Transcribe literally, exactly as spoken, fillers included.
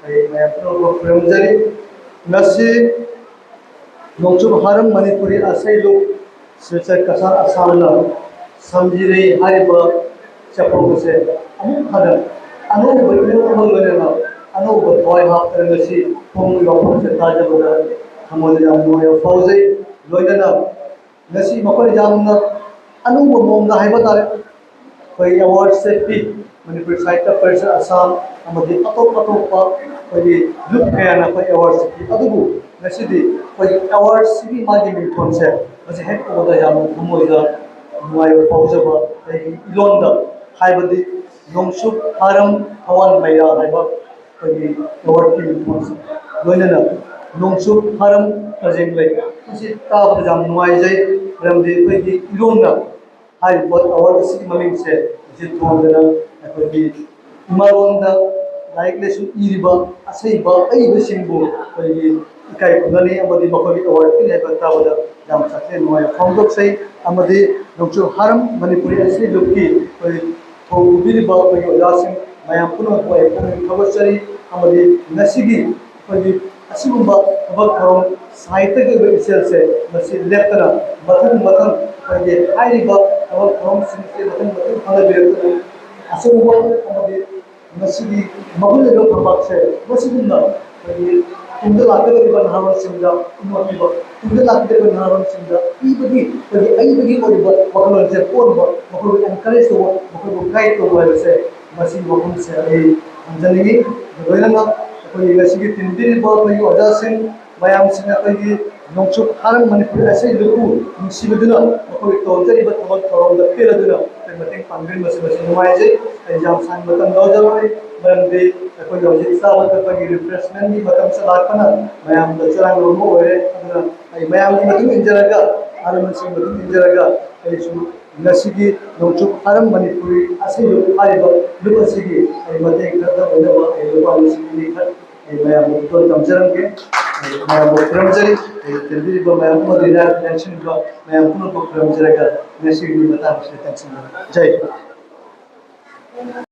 ꯑꯩ ꯃꯌꯥꯝ ꯄꯨꯝꯅꯃꯛꯄꯨ ꯈꯨꯔꯨꯝꯖꯔꯤ꯫ ꯉꯁꯤ ꯅꯣꯡꯆꯨꯞ ꯍꯥꯔꯝ ꯃꯅꯤꯄꯨꯔꯤ ꯑꯁꯩꯂꯨꯞ ꯁꯤꯜꯆꯔ ꯀꯁꯥꯔ ꯑꯁꯥꯝꯅ ꯁꯝꯖꯤꯔꯩ ꯍꯥꯏꯔꯤꯕ ꯆꯠꯐꯝ ꯑꯁꯦ ꯑꯃꯨꯛ ꯍꯟꯅ ꯑꯅꯧꯕ ꯏꯍꯨꯜ ꯑꯃ ꯂꯣꯏꯅꯅ ꯑꯅꯧꯕ ꯊꯋꯥꯏ ꯍꯥꯞꯇꯅ ꯉꯁꯤ ꯐꯣꯡꯂꯤꯕ ꯋꯥꯐꯝꯁꯦ ꯇꯥꯖꯕꯗ ꯊꯃꯣꯏꯗ ꯌꯥꯝ ꯅꯨꯡꯉꯥꯏꯕ ꯐꯥꯎꯖꯩ꯫ ꯂꯣꯏꯅꯅ ꯉꯁꯤ ꯃꯈꯣꯏ ꯌꯥꯝꯅ ꯑꯅꯧꯕ ꯃꯑꯣꯡꯗ ꯍꯥꯏꯕ ꯇꯥꯔꯦ, ꯑꯩꯈꯣꯏ ꯑꯦꯋꯥꯔꯗꯁꯦ ꯄꯤ꯫ ꯃꯅꯤꯄꯨꯔꯤ ꯁꯥꯍꯤꯇ꯭ꯌ ꯄꯔꯤꯁꯠ ꯑꯁꯥꯝ ꯑꯃꯗꯤ ꯑꯇꯣꯞ ꯑꯇꯣꯞꯄ ꯑꯩꯈꯣꯏꯒꯤ ꯂꯨꯞ ꯀꯌꯥꯅ ꯑꯩꯈꯣꯏ ꯑꯦꯋꯥꯔꯗꯁꯦ ꯄꯤ꯫ ꯑꯗꯨꯕꯨ ꯉꯁꯤꯗꯤ ꯑꯩꯈꯣꯏ ꯑꯦꯋꯥꯔꯗꯁꯤꯒꯤ ꯃꯥꯒꯤ ꯃꯤꯡꯊꯣꯟꯁꯦ ꯉꯁꯤ ꯍꯦꯛ ꯎꯕꯗ ꯌꯥꯝꯅ ꯊꯃꯣꯏꯗ ꯅꯨꯡꯉꯥꯏꯕ ꯐꯥꯎꯖꯕ, ꯑꯩꯒꯤ ꯏꯂꯣꯟꯗ ꯍꯥꯏꯕꯗꯤ ꯅꯣꯡꯆꯨꯞ ꯍꯥꯔꯝ ꯊꯋꯥꯟ ꯃꯩꯔꯥ ꯍꯥꯏꯕ ꯑꯩꯈꯣꯏꯒꯤ ꯑꯦꯋꯥꯔꯗꯀꯤ ꯃꯤꯡꯊꯣꯟꯁꯦ, ꯂꯣꯏꯅꯅ ꯅꯣꯡꯆꯨꯞ ꯍꯥꯔꯝ ꯄꯔꯦꯡ ꯂꯩ꯫ ꯃꯁꯤ ꯇꯥꯕꯗ ꯌꯥꯝ ꯅꯨꯡꯉꯥꯏꯖꯩ, ꯃꯔꯝꯗꯤ ꯑꯩꯈꯣꯏꯒꯤ ꯏꯔꯣꯟꯅ ꯍꯥꯏꯔꯤꯕ ꯑꯦꯋꯥꯔꯗ ꯑꯁꯤꯒꯤ ꯃꯃꯤꯡꯁꯦ ꯍꯧꯖꯤꯛ ꯊꯣꯟꯗꯅ ꯑꯩꯈꯣꯏꯒꯤ ꯏꯃꯥꯂꯣꯟꯗ ꯂꯥꯏꯔꯤꯛ ꯂꯥꯏꯁꯨ ꯏꯔꯤꯕ ꯑꯁꯩꯕ ꯑꯏꯕꯁꯤꯡꯕꯨ ꯑꯩꯈꯣꯏꯒꯤ ꯏꯀꯥꯏ ꯈꯨꯝꯅꯅꯤ ꯑꯃꯗꯤ ꯃꯈꯣꯏꯒꯤ ꯑꯦꯋꯥꯔꯗ ꯄꯤꯅꯤ ꯍꯥꯏꯕ ꯇꯥꯕꯗ ꯌꯥꯝ ꯆꯥꯛꯆꯩ, ꯅꯨꯡꯉꯥꯏꯕ ꯐꯣꯡꯗꯣꯛꯆꯩ꯫ ꯑꯃꯗꯤ ꯅꯣꯡꯆꯨꯞ ꯍꯥꯔꯝ ꯃꯅꯤꯄꯨꯔꯤ ꯑꯁꯩꯂꯨꯞꯀꯤ ꯑꯩꯈꯣꯏ ꯊꯧ ꯄꯨꯕꯤꯔꯤꯕ ꯑꯩꯈꯣꯏꯒꯤ ꯑꯣꯖꯥꯁꯤꯡ ꯃꯌꯥꯝ ꯄꯨꯝꯅꯃꯛꯄꯨ ꯑꯩ ꯄꯨꯛꯅꯤꯡ ꯊꯧꯒꯠꯆꯔꯤ꯫ ꯑꯃꯗꯤ ꯉꯁꯤꯒꯤ ꯑꯩꯈꯣꯏꯒꯤ ꯑꯁꯤꯒꯨꯝꯕ ꯊꯕꯛ ꯊꯧꯔꯝ ꯁꯥꯍꯤꯇ꯭ꯌꯒꯤ ꯑꯣꯏꯕ ꯏꯆꯦꯜꯁꯦ ꯃꯁꯤ ꯂꯦꯞꯇꯅ ꯃꯊꯪ ꯃꯊꯪ ꯑꯩꯈꯣꯏꯒꯤ ꯍꯥꯏꯔꯤꯕ ꯊꯕꯛ ꯊꯧꯔꯝꯁꯤꯡꯁꯦ ꯃꯊꯪ ꯃꯊꯪ ꯊꯥꯗꯕꯤꯔꯛꯇꯨꯅ ꯑꯆꯧꯕ ꯑꯃꯗꯤ ꯃꯁꯤꯒꯤ ꯃꯒꯨꯟ ꯂꯩꯕ ꯐꯝꯄꯥꯛꯁꯦ ꯃꯁꯤꯒꯨꯝꯅ ꯑꯩꯈꯣꯏꯒꯤ ꯇꯨꯡꯗ ꯂꯥꯛꯀꯗꯧꯔꯤꯕ ꯅꯍꯥꯔꯣꯜꯁꯤꯡꯗ ꯎꯠꯄ ꯄꯤꯕ, ꯇꯨꯡꯗ ꯂꯥꯛꯀꯗꯧꯔꯤꯕ ꯅꯍꯥꯔꯣꯜꯁꯤꯡꯗ ꯏꯕꯒꯤ ꯑꯩꯈꯣꯏꯒꯤ ꯑꯏꯕꯒꯤ ꯑꯣꯏꯕ ꯋꯥꯈꯜꯂꯣꯟꯁꯦ ꯄꯣꯛꯍꯟꯕ, ꯃꯈꯣꯏꯕꯨ ꯑꯦꯟꯀꯔꯦꯖ ꯇꯧꯕ, ꯃꯈꯣꯏꯕꯨ ꯒꯥꯏꯗ ꯇꯧꯕ ꯍꯥꯏꯕꯁꯦ ꯃꯁꯤꯒꯤ ꯋꯥꯐꯝꯁꯦ ꯑꯩ ꯊꯝꯖꯅꯤꯡꯏ꯫ ꯂꯣꯏꯅꯅ ꯑꯩꯈꯣꯏꯒꯤ ꯉꯁꯤꯒꯤ ꯇꯤꯟꯕꯤꯔꯤꯕ ꯑꯩꯈꯣꯏꯒꯤ ꯑꯣꯖꯥꯁꯤꯡ ꯃꯌꯥꯝꯁꯤꯡ ꯑꯩꯈꯣꯏꯒꯤ ꯅꯣꯡꯆꯨꯞ ꯍꯥꯔꯝ ꯃꯅꯤꯄꯨꯔꯤ ꯑꯁꯩ ꯂꯨꯄꯨ ꯅꯨꯡꯁꯤꯕꯗꯨꯅ ꯃꯈꯣꯏꯒꯤ ꯇꯧꯖꯔꯤꯕ ꯊꯕꯛ ꯊꯧꯔꯝꯗ ꯄꯦꯜꯂꯗꯨꯅ ꯑꯩꯈꯣꯏ ꯃꯇꯦꯡ ꯄꯥꯡꯕꯤꯔꯝꯕꯁꯤ ꯃꯁꯤ ꯅꯨꯡꯉꯥꯏꯖꯩ꯫ ꯑꯩ ꯌꯥꯝ ꯁꯥꯡꯅ ꯃꯇꯝ ꯂꯧꯖꯔꯣꯏ, ꯃꯔꯝꯗꯤ ꯑꯩꯈꯣꯏꯒꯤ ꯍꯧꯖꯤꯛ ꯆꯥꯕ ꯊꯛꯄꯒꯤ ꯔꯤꯐ꯭ꯔꯦꯁꯃꯦꯟꯒꯤ ꯃꯇꯝꯁꯨ ꯂꯥꯛꯄꯅ ꯃꯌꯥꯝꯗ ꯆꯔꯥꯡꯅꯕ ꯑꯃ ꯑꯣꯏꯔꯦ꯫ ꯑꯗꯨꯅ ꯑꯩ ꯃꯌꯥꯝꯒꯤ ꯃꯇꯨꯡ ꯏꯟꯖꯔꯒ, ꯑꯍꯜ ꯂꯃꯟꯁꯤꯡꯒꯤ ꯃꯇꯨꯡ ꯏꯟꯖꯔꯒ ꯑꯩꯁꯨ ꯉꯁꯤꯒꯤ ꯅꯣꯡꯆꯨꯞ ꯍꯥꯔꯝ ꯃꯅꯤꯄꯨꯔꯤ ꯑꯁꯩ ꯂꯨꯞ ꯍꯥꯏꯔꯤꯕ ꯂꯨꯞ ꯑꯁꯤꯒꯤ ꯑꯩ ꯃꯇꯦꯡ ꯈꯔ ꯑꯣꯏꯅꯕ ꯑꯩ ꯂꯨꯄꯥ ꯂꯤꯁꯤꯡ ꯑꯅꯤ ꯈꯛ ꯑꯩ ꯃꯌꯥꯝꯕꯨ ꯈꯨꯗꯣꯜ ꯇꯝꯖꯔꯝꯒꯦ꯫ ꯑꯩ ꯃꯌꯥꯝꯕꯨ ꯈꯨꯔꯨꯝꯖꯔꯤ꯫ ꯑꯩ ꯇꯤꯟꯕꯤꯔꯤꯕ ꯃꯌꯥꯝ ꯑꯃꯗꯤ ꯂꯥꯏ ꯂꯦꯡꯁꯤꯟꯕ ꯃꯌꯥꯝ ꯄꯨꯝꯅꯃꯛꯄꯨ ꯈꯨꯔꯨꯝꯖꯔꯒ ꯉꯁꯤꯒꯤ ꯃꯇꯥꯡ ꯑꯁꯤꯗ ꯇꯦꯟꯁꯤꯟꯖꯔꯦ꯫ ꯖꯩ ꯍꯤꯟꯗ꯫